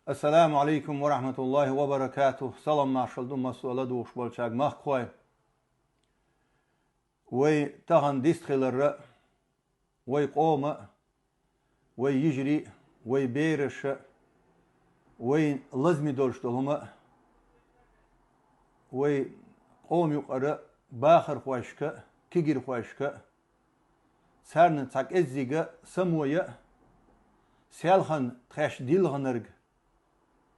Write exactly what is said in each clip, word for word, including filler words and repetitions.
Ассаламу алейкум ва рахматуллахи ва баракатух. Салам маршал ду массо а ладугӀуш болчаьрга, махкахой. Вай тахан дистхиларра, вай къома, вай йижари, вай бераша, вай лазми долуш долу хӀума, вай къома юкъара бахархойшка, кегирхойшка, царна цхьа кӀеззига самоя, селхан тхеш дилханарг,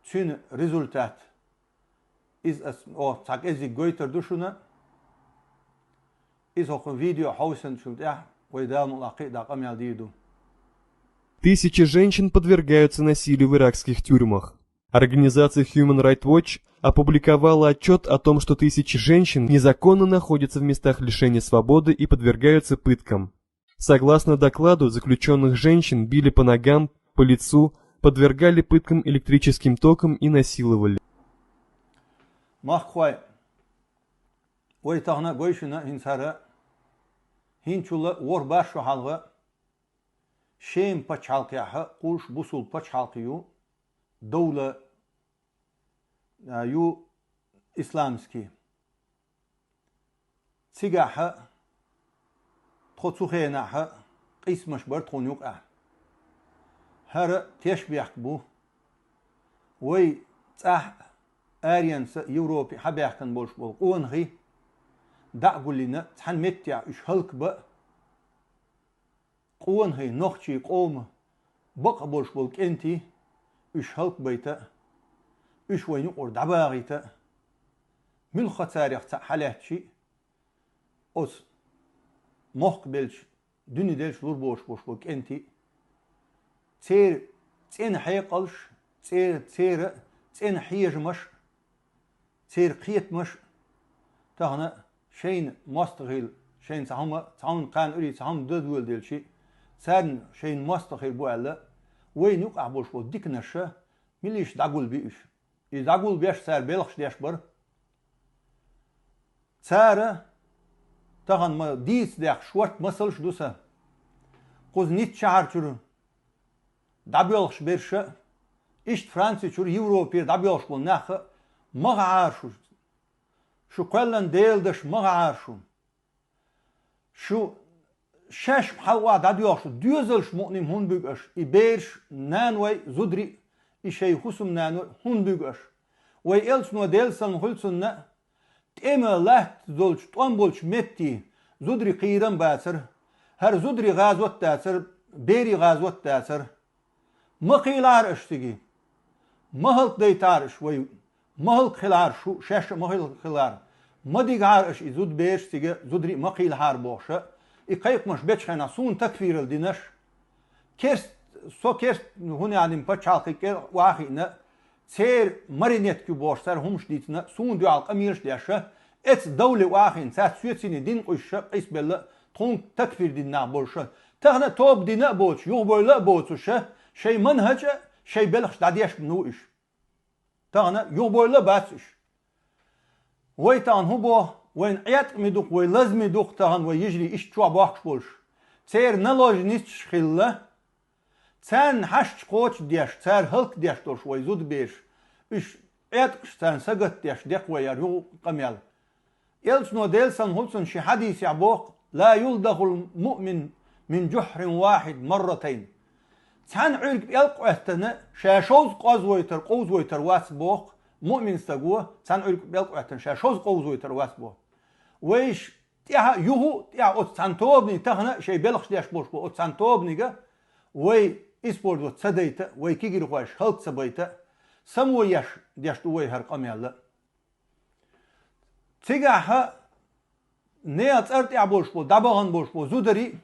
цуьнан результат. Иза ас оха цхьа кӀеззиг гойтар ду шуна. Иза хӀокху видео хьовсанчул тӀаьхьа вай Дала мукъ лахь кхин а дӀа къамел дийр ду. Тысячи женщин подвергаются насилию в иракских тюрьмах. Организация Human Rights Watch опубликовала отчет о том, что тысячи женщин незаконно находятся в местах лишения свободы и подвергаются пыткам. Согласно докладу, заключенных женщин били по ногам, по лицу, подвергали пыткам электрическим током и насиловали. Махкахой, вай тахана гой шуна хӀинца хӀара, хӀинчул ворхӀ-бархӀ шо хьалха Шема пачхьалкхехь кхуллуш бусулба пачхьалкх ю, довла а, ю исламский. Цигахь тхо цу хенахь къийсамаш бара тхуна юкъахь. ХӀара тешнабехк бу. Вай цӀахь а, аренца а Европе хьабаьхкина болуш болу къонахий дӀа а гулйина, цхьана меттехь уьш хӀаллакбан а, къонахий, нохчий, къоман бакъ болуш болу кӀентий, уьш хӀаллакбайта а, уьш вайна юкъара дӀабахийта а, муьлхха царех цхьаъ хьалаьцчий, оцу мохк белча, дуьне делча лур боцуш болуш болу кӀентий, церан цӀена хьекъалш, церан, церан цӀена хьежамаш, церан кхетамаш, тахана шайна мостагӀийла, шайна цхьа хӀума, цхьа хӀума кхана уьрий, цхьа хӀума дадвоьлделчий, царна шайна мостагӀа хир бу аьлла, вайна юкъахь болуш болу диканаш, милийша дӀагулбий уьш. И дӀагулбеш цара белхаш деш бара. Цара, тахана ма дийца дехка шортта масалш ду сан. Кхуза Ницце шахьар чуьра дӀабоьлхуш берш а, иштта Франци чуьра Европера дӀабоьлхуш болу нах а, ма гӀара шу, шу кхоьллина Делан даш, ма гӀара шу. Шу шаьш хьалха дӀадоьлхуш доьзалш мукъанийн хӀунда буьгу аша, и бераш, наной, зударий, и шайн хӀусамнаной хӀунда буьгу аша? Вай элчано, Делан салам хуьлу цунна, тӀеман латта долчу, тӀом болчу метте зударийн кхийрам бацара, хӀара зударийн гӀазот дацара, берийн гӀазот дацара. Ма кхийлахьара аша цига. Ма хӀаллакдайтахьара аша вай. Ма хӀаллакхилахьара шу, шаьш а ма хӀаллакхилахьара. Ма дигахьара аша и зудабераш цига, зударий а ма кхийлахьара бохуш а, и кхайкхамаш бечу хенахь суна такфирал динарш, керст, со керст хӀунда аьлла пачхьалкхе кӀел охьахиъна, церан марионетка ю бохуш цара хӀумаш дийцина, суна дуьхьал къамелаш деш а, эцу довле охьахиъна, цаьрца соьцийне дин къуьйсуш а, къийсабелла, тхуна такфир дина нах болуш а, тахана тоба дина а боцуш, юхабевлла а боцуш а, шайн манхӀаж а, шайн белхаш дӀадеш а ма ву уьш. Тахана юхабевлла а бац уьш. Вай тахана хӀун боху, вайна Ӏеткъаме ду-кх, вай лазаме ду-кх тахана вай йижарий иштта чохь бохкуш болуш. Церан наложницаш хилла, царна хьашт кхочушдеш, цара хӀаллакдеш долуш вай зудабераш, уьш Ӏеткъаш царна сагатдеш декхвайяр юха къамел. Элчано, Делан салам хуьлу цунна, шен хьадисехь боху: «Ла юлдагӀул муъмин мин жухьрин вахьид марратайн». Цхьана Ӏуьрг пӀелг къоьттина, ша шовзткъа къовзавайтар, къовзавайтар вац боху, муъмин стаго, цхьана Ӏуьрг пӀелг къоьттина, ша шовзткъа къовзавайтар вац боху. Вайша тӀаьхьа а, юха а, тӀаьхьа оцу цхьана тобане тахана шайн белхаш деш болуш бу, оцу цхьана тобанега вай использовать ца дайта, вай кегирхойш хӀаллак ца байта, само еш деш ду вай хӀара къамел а. Цигахь а нехан цӀар тӀехь болуш бу, дӀабахана болуш бу зударий.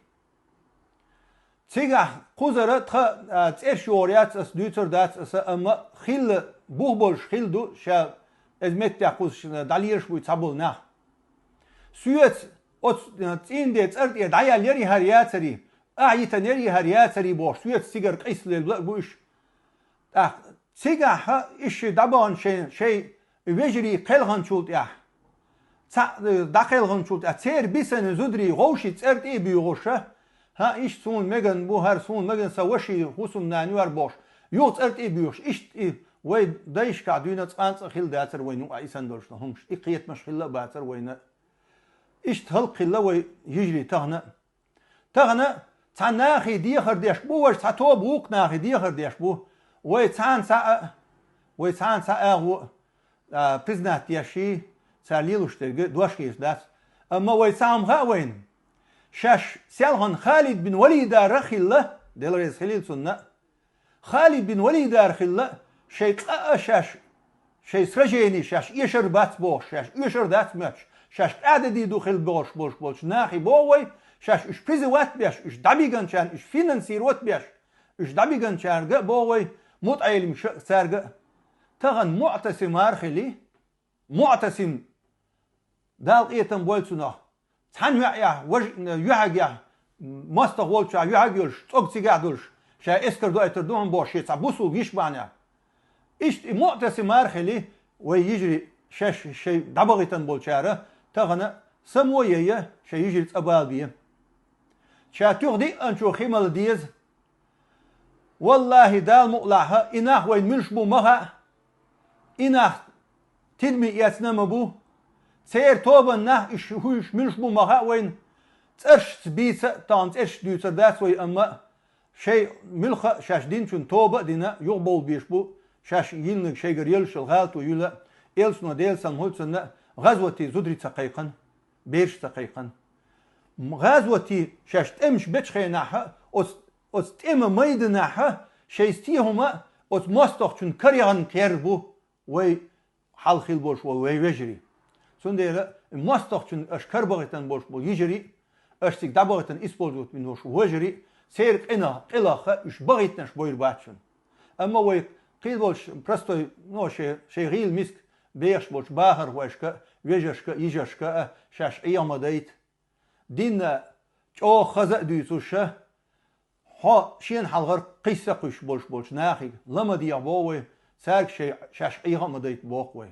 Цигахь кхузара тхан, а, цӀераш йохур яц ас, дуьйцур дац аса, амма хилла, бух болуш хилла ду, ша иза меттехь кхуза дӀалелаш буй цхьаболу нах. Соьца оцу, а, цӀийнан ден цӀар тӀера дӀаяьлла яра и хӀара яцарий, ахьа йитина яра и хӀара яцарий бохуш, соьца цигара къийсалелла а бу уьш. ТӀаккха цигахь а иштта дӀабахана шайн, шайн вежарий кхелханчул тӀаьхьа, цхьаъ, э, дӀакхелханчул тӀаьхьа, церан бисина зударий вовшийн цӀар тӀе а буьйхуш а, хӀан, иштта суна мегар бу хӀара, суна мегар, сан ваша хӀусамнана ю хӀара бохуш, юха цӀар тӀе а буьйхуш, иштта и Вай дайшкахь дуьйна цкъа а хилла дацар вайна юкъахь исан долуш хӀумаш, и кхетамаш хилла а бацар вайна. Иштта хӀаллакьхилла вай йижарий тахана. Тахана цхьа нахе дехар деш бу, вай цхьа тоба вукху нахе дехар деш бу. Вай цхьана цхьа а, вай цхьана цхьа а агӀо а, признать деш, цара лелош дерг дош хеташ дац. Амма вай цхьа хӀума хаьа вайна. Шаьш селхана Халид бин Валидар а хилла, Дела реза хилийла цунна, Халид бин Валидар хилла, шайн къа а шаьш, шайн сражени шаьш эшар бац бохуш, шаьш оьшар дац моьттуш, шаьш къаьдадий ду хилла бохуш болуш болчу нахе боху вай, шаьш уьш призывать беш, уьш дӀабиганчарна уьш финансировать беш, уьш дӀабиганчаьрга а боху вай, мутаӀелимаша а цаьрга а. Тахана муӀтасимар хили, муӀтасим Дала къетам бойла цунах. Цхьана юьхьехь, важ-, юьхьигехь, мостагӀа волчохь юьхьиг йолуш, цӀог цигахь долуш, ша эскар доуьйтур ду хьуна бохуш, шен цхьа бусулба йиш бахьанехь. Иштта и муӀтасимар хили, вай йижарий шаьш шайн дӀабахийтина болчара, тахана само а яйа, шайн йижарий цӀа бала бе. Ша туьха диъанчо хи мала деза. Валлахьи, Дала мукъалахь, и нах вайн муьлш бу ма хаьа. И нах тидаме эцна а ма бу. Церан тобанан нах уьш хӀуьйш муьлш бу ма хаьа вайна. ЦӀерашца бийца а, тахана цӀераш дуьйцур дац вай, амма шайн муьлхха а шаьш динчун тоба а дина, юхабовла безаш бу, шаьш йиллинарг шайгара еллачул гӀалато юьлла, элчано, Делан салам хуьлда цунна, гӀазоте зударий ца кхайкхина, бераш ца кхайкхина. ГӀазоте шаьш тӀемаш бечу хенахь а, оцу, оцу тӀеман майданахь а шайн стен хӀума оцу мостагӀчун караехан кхерар бу вай хьалха хилла болуш вай вежарий. Цундела и мостагӀчун аша карабахийтина болуш болу йижарий, аша цига дӀабахийтина использовать бина болуш вежарий, церан къина-, къилахха уьш бахийтинарш бойр бац шуна. Амма вай кхин болуш простой, ну, шайн, шайн гӀийла миска бехаш болчу бахархошка а, вежаршка а, йижаршка а шаьш Ӏеха ма дайта. Динна чӀогӀа хаза а дуьйцуш, хьо шена хьалхара кхисса а кхуьйсуш болуш болчу нахе ла ма деха боху вай, цаьрга шайн, шаьш Ӏеха а ма дайта боху вай.